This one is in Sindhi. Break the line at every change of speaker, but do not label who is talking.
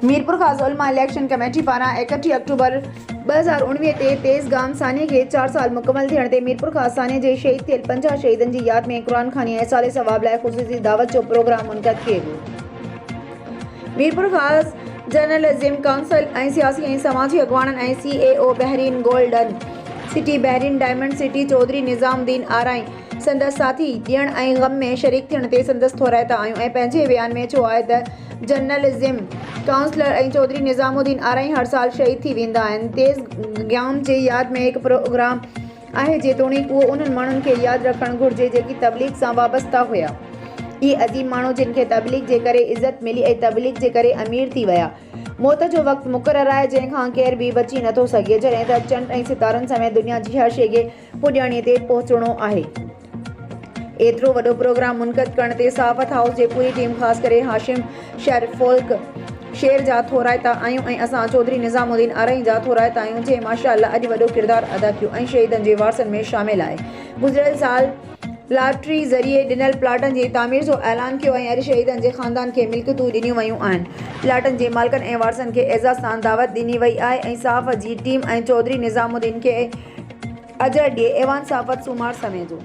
ميرپورخاص علماء اليڪشن ڪميٽي پاران 31 آڪٽوبر 2019 تي تيز گام سانحي کي چار سال مڪمل ٿيڻ تي ميرپورخاص سانحي جي شهيد ٿيل 50 شهيدن جي ياد ۾ قرآن خواني ۽ ايصال ثواب لاء خصوصي دعوت جو پروگرام منعقد ڪيو ويو. ميرپورخاص جرنلزم ڪائونسل ۽ سياسي ۽ سماجي اڳواڻن ۽ C E O Bahrain golden city Bahrain diamond city Chaudhry Nizamuddin Arain سندس ساٿي ڏيڻ ۽ غم ۾ شريڪ ٿيڻ تي سندس ٿورائتا آهيون ۽ پنهنجي بيان ۾ چيو آهي ته جرنلزم ڪائونسلر ۽ چوڌري نظام الدين آرائين هر سال شهيد ٿي ويندا آهن تيز گيام جي ياد ۾ هڪ پروگرام آهي جيتوڻيڪ اهو انهن ماڻهن کي ياد رکڻ گهرجي جيڪي تبليغ سان وابسته هيا اهي عظيم ماڻهو جن کي تبليغ جي ڪري عزت ملي ۽ تبليغ جي ڪري امير ٿي ويا موت جو وقت مقرر آهي جنهن کان ڪير به بچي نٿو سگهي جڏهن ته چنڊ ۽ ستارن سميت دنيا جي هر شيء کي پڄاڻي تي پهچڻو آهي. ايترو وڏو پروگرام منعقد ڪرڻ تي صحافت هائوس جي پوري ٽيم خاص ڪري هاشم شر فولڪ شير جا ٿورائتا آهيون ۽ اسان چوڌري نظام الدين آرائين جا ٿورائتا آهيون جنهن ماشاء الله اڄ وڏو ڪردار ادا ڪيو ۽ شهيدن جي وارثن ۾ شامل آهي گذريل سال لاٽري ذريعي ڏنل پلاٽن جي تعمير جو اعلان ڪيو ۽ اڄ شهيدن جي خاندان کي ملڪيتون ڏنيون ويون آهن. پلاٽن جي مالڪن ۽ وارثن کي اعزاز سان دعوت ڏني وئي آهي ۽ صحافت جي ٽيم ۽ چوڌري نظام الدين کي اجر ڏئي ايوان صحافت سومار سميجو.